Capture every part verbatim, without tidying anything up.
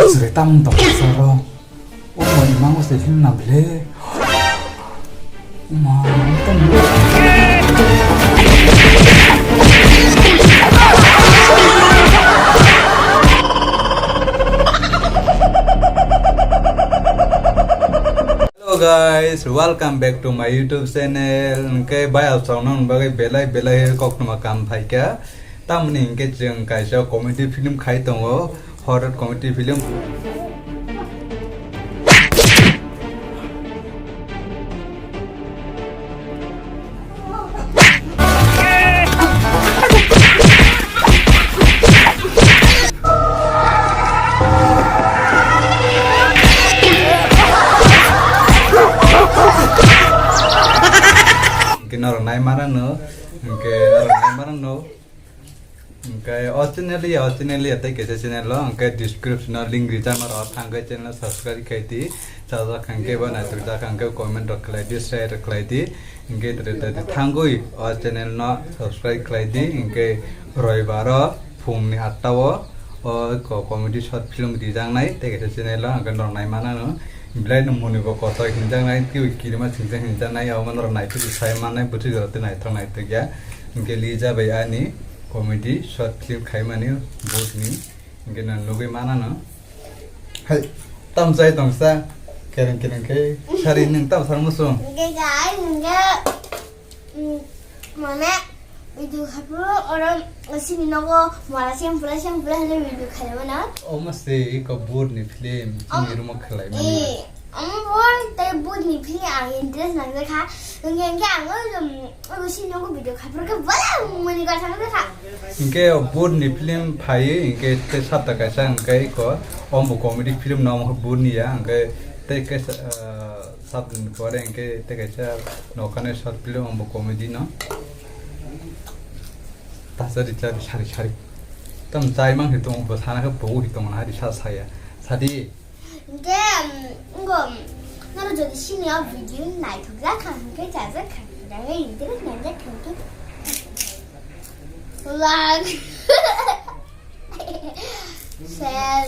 Sere tam tong saro. O mo imang o se hin na ble. Ma, tam. Hello guys, welcome back to my YouTube channel. Hwnkhe bai aswk nang bagwi belai belai koktwma kam phaikha. Tamoni hwnkhe chwng kaisa comedy film khai tongo, horror comedy film. Hwnkhe norok nai mano no, hwnkhe norok nai mano no. Hwnkhe o channel ya, o channel ya tei kaisa channel o, hwnkhe description o link rijak norok thangwi channel subscribe khai di. Chajak hwnkhe bo naithok jak hwnkhe comment rok khlai di, share rok khlai di. Hwnkhe tere tere thangwi o channel no subscribe khlai di. Hwnkhe roibaro phungni atta o o ko-, comedy short film rijaknai tei kaisa channel o hwnkhe norok nai mano no. Belai no moni bo kotor hinjaknai, tei kirima singcha hinjaknai, abo norok naithok sai mannai, bwtwi jorok tei naithok naithok ya. Hwnkhe Liza bai ani comedy short film khaimani bhut ni. Hwnkhe no nugwi mano no. Hai, tam chai tong sa, kereng kereng khe sari nwng tam sar muchung. Hwnkhe guys, hwnkhe, mm, mane, video khaphuru oro sini nogo mara sempura sempura hwnwi video khaimano. Omo se iko bhut ni film, chini room o khlaimani. Eh, omo bo tei bhut ni film ang interest nangjakha. Hwnkhe hwnkhe ang o, um, Obo sini nogo video khaphuru khe bole muni gotha nang kha. Hwnkhe o bhut ni film phaiwi hwnkhe tei sapta kaisa hwnkhe iko omo comedy film no omo bhut ni ya hwnkhe tei kaisa, ah, sapta ni pore hwnkhe tei kaisa nokani short film omo comedy no. Tasa ri chari sari sari. Tam chai mang hi tong bo sana khe bo hi tong na ri sa saya. Sadi. Hwnkhe, um, ngo, um, norok jodi sini o video naithok jak kha, hwnkhe chajak kha, hwnkhe interest nangjak kha, hwnkhe like, share,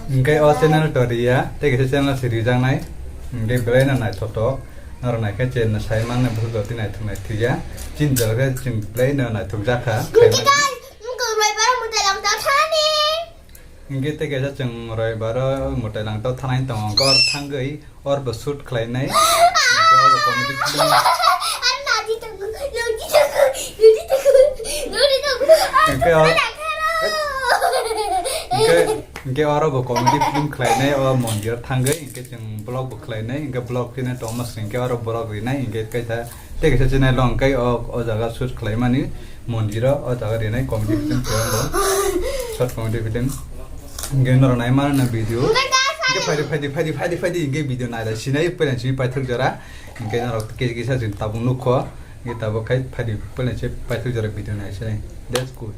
Hwnkhe o channel to riya, tei kaisa channel se rijaknai, hwnkhe belai no naithotok, norok naikhe channel sai mannai, bukhuk jotoi naithok naithok ya, chini jora khe chwng belai no naithok jak kha, hwnkhe guys, wngkha roibaro mwtai lang ta thani. Hwnkhe tei kaisa chwng roibaro mwtai lang ta thanai tongo, hwnkhe or thangwi or bo shoot khlainai, hwnkhe or bo comedy film. Are naji tongo, naji tongo, naji tongo, naji tongo. Hwnkhe or, hwnkhe, hwnkhe oro bo comedy film khlainai, o mondir thangwi, hwnkhe chwng vlog bo khlainai, hwnkhe vlog kheno tongma swkang khe oro vlog rinai, hwnkhe kaisa Tei kaisa channel o hwnkhe o, o jaga shoot khlaimani mondir o, o jaga rinai comedy film khe bo short comedy film. Hwnkhe norok nai mano na video. Hwnkhe phaidi, phaidi, phaidi, phaidi, phaidi, hwnkhe video naida sinai, pailan simi paithak jora. Hwnkhe norok kisa kisa chwng tabuk nukho. Hwnkhe tabuk khai phaidi, pailan simi paithak jora video nai sinai. That's good.